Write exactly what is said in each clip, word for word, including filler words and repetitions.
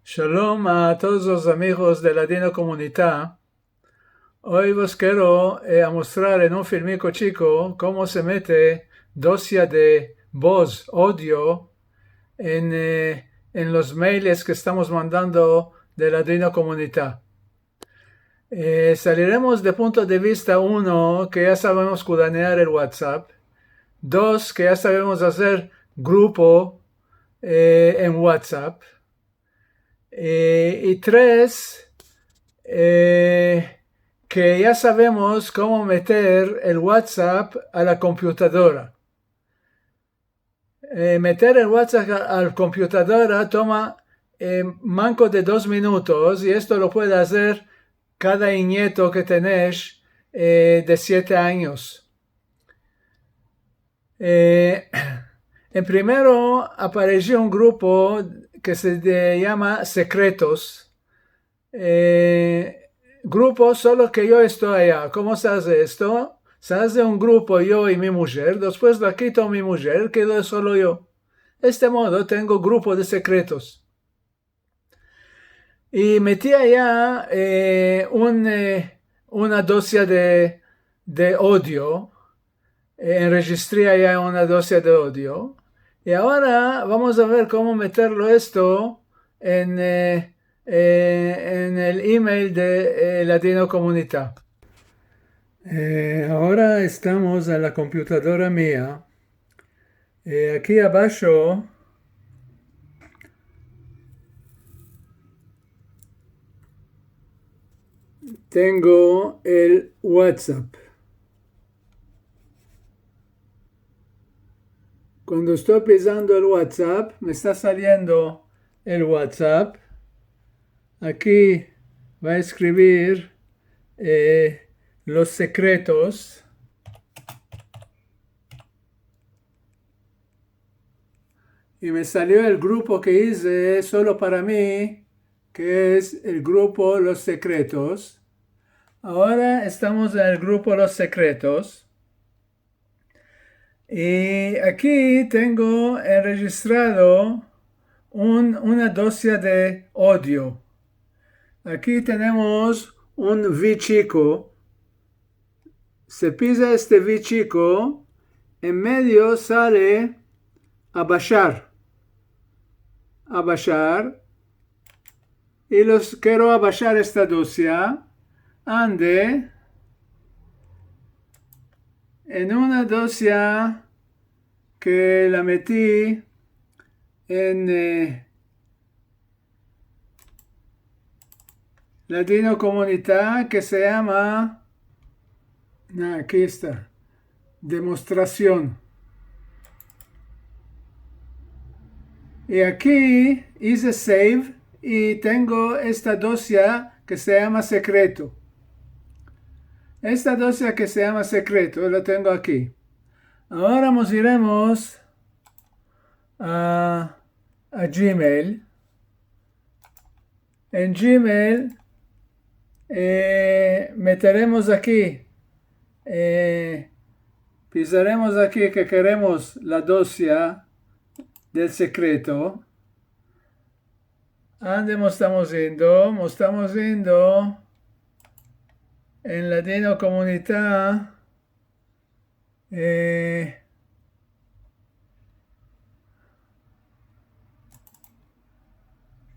Shalom a todos los amigos de Ladinokomunita. Oy vos kero, eh, amostrar en un filmiko chiko komo se mete dosya de voz, audio, en, eh, en los mailes ke estamos mandando de Ladinokomunita. Eh, saliremos de punto de vista uno, ke ya savemos kudanear el WhatsApp. Dos, ke ya savemos azer grupo, eh, en WhatsApp. Eh, i tres, eh, ke ya savemos komo meter el WhatsApp a la komputadora. Eh, meter el WhatsApp a, a la komputadora toma, eh, manko de dos minutos, i esto lo puede azer kada inyeto ke tenesh, eh, de siete anyos. Eh, en primero aparesio un grupo ke se de-, yama Sekretos. Eh, grupo solo ke yo esto aya. Komo se aze esto? Se aze un grupo yo i mi mujer, despues la kito mi mujer, kedo solo yo. Este modo tengo grupo de sekretos. I meti aya, eh, un, eh, una dosya de, de audio, eh, enrejistri aya una dosya de audio. I agora vamos a ver komo meterlo esto en, eh, eh, en el email de, eh, Ladinokomunita. Eh, agora estamos en la komputadora mia. Eh, aki abasho tengo el WhatsApp. Kuando esto pizando el WhatsApp, me esta saliendo el WhatsApp. Aki va a eskrivir, eh, los sekretos. I me salio el grupo ke ize solo para mi, ke es el grupo Los Sekretos. Agora estamos en el grupo Los Sekretos. I aki tengo enrejistrado un, una dosya de audio. Aki tenemos un vi chiko. Se piza este vi chiko, en medio sale abashar. Abashar. I los kero abashar esta dosya. Ande en una dosya ke la meti en, eh, Ladinokomunita, ke se yama, na, aki esta, demostrasion. I aki ize save i tengo esta dosya ke se yama sekreto. Esta dosya ke se yama sekreto, la tengo aki. Agora mos iremos a, a Gmail. En Gmail, eh, meteremos aki, eh, pizaremos aki ke keremos la dosya del sekreto. Ande mos estamos indo? Mos estamos indo en Ladinokomunita. Eh,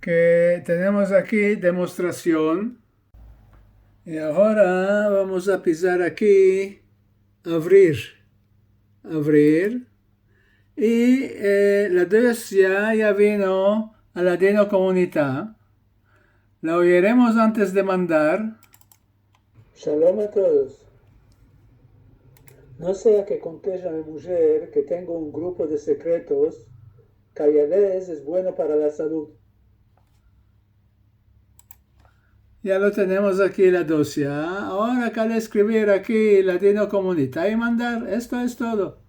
ke tenemos aki demostrasion. I agora vamos a pizar aki avrir. Avrir. I, eh, la dosya ya vino a Ladinokomunita. La oyeremos antes de mandar. Shalom a todos. No sea ke konteje a mi mujer ke tengo un grupo de sekretos, ke a la vez es bueno para la salud. Ya lo tenemos aki la dosya. Agora kale eskrivir aki Ladinokomunita i mandar. Esto es todo.